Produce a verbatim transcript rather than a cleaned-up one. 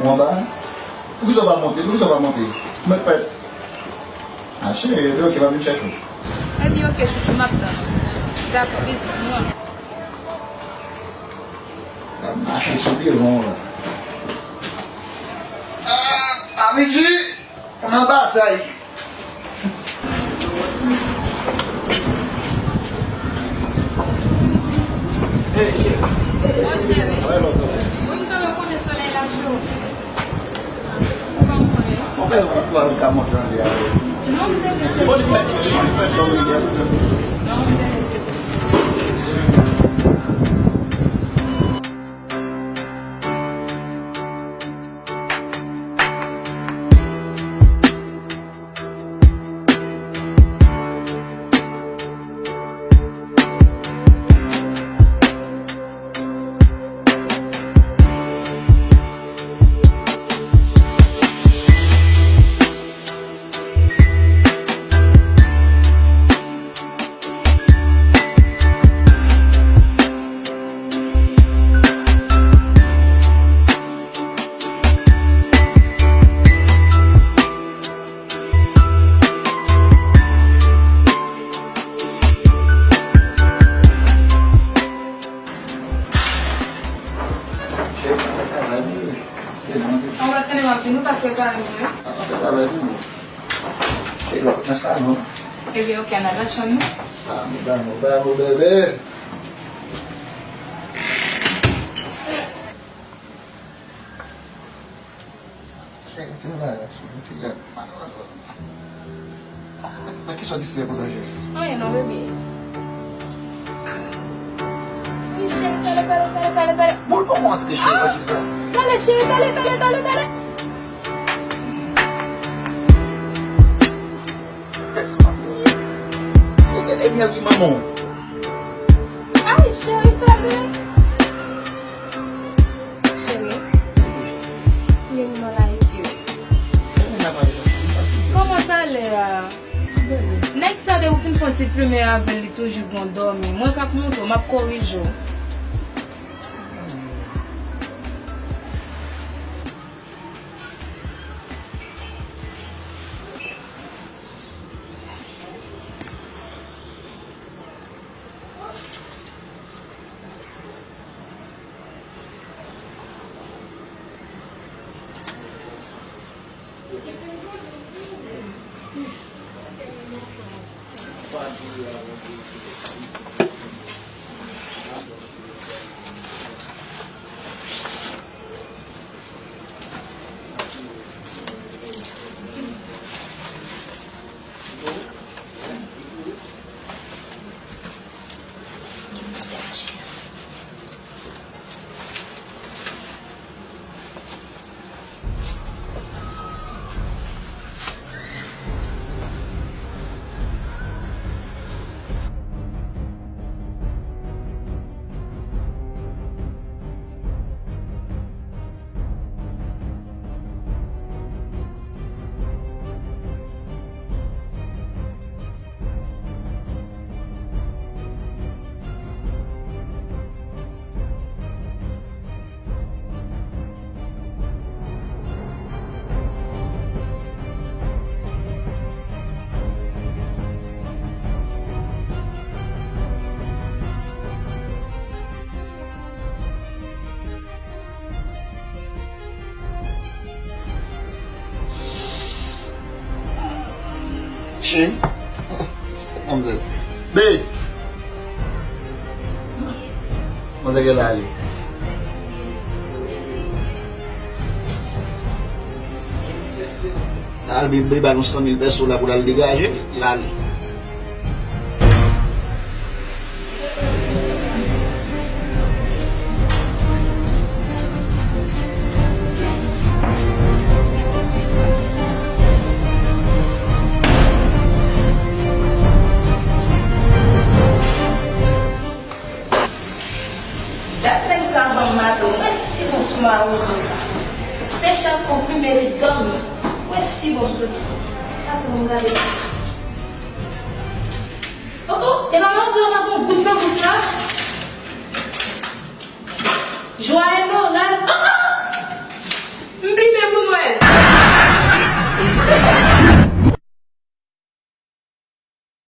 Anba? Poukisa w pa monte? Poukisa w pa monte? Mèt pèt. A, cheri, epi oke, m ap vin chèche w. Epi oke, chouchou, m ap tann ou. Dakò, bizou, mwen. L ap mache sou devan w la. Ah, Abidji, ou nan batay. Hey, cheri. Mon cheri. Wi, m tonbe konnen solèy la cho. Ou pa konnen. Mwen fè yon pwa m ka montre anlè a. Non, m te vle se pou konnen. Non, m te vle se pou An w ap tande m ap vin, ou pa prepare mwen. An w ap prepare pou mwen. Cheri, w ap nan salon. Ebyen, oke, ann al nan chanm nou. Ah, mon amour, mon amour, bébé. Cheri, ti bagay, cheri, ti gad. Nan kisa w distrè konsa, cheri? Anyen non, bebe. Wi, cheri, pale, pale, pale, pale, pale. Bon, l poko antre, cheri, pa di sa. Pale, cheri, pale, pale, pale, pale. Cheri, gen de myèl ki manman w. Ay, cheri, talè. Cheri, li menm an Ayiti, wi. Kòman talè a? Nèg sa, depi w fin fè yon ti plimen avè l, li toujou gon dòmi. Mwen k ap montre w, m ap korije w. Chin. Manmzèl. Be. Manzè gen la ale. Al be, be ba nou san mil pèso la pou l al degaje, l ale. Dat nèg sa ban m maten, mwen si bon sou mawozo sa. Se chak kou plimen li dòmi, mwen si bon sou li. Pase pou m gade.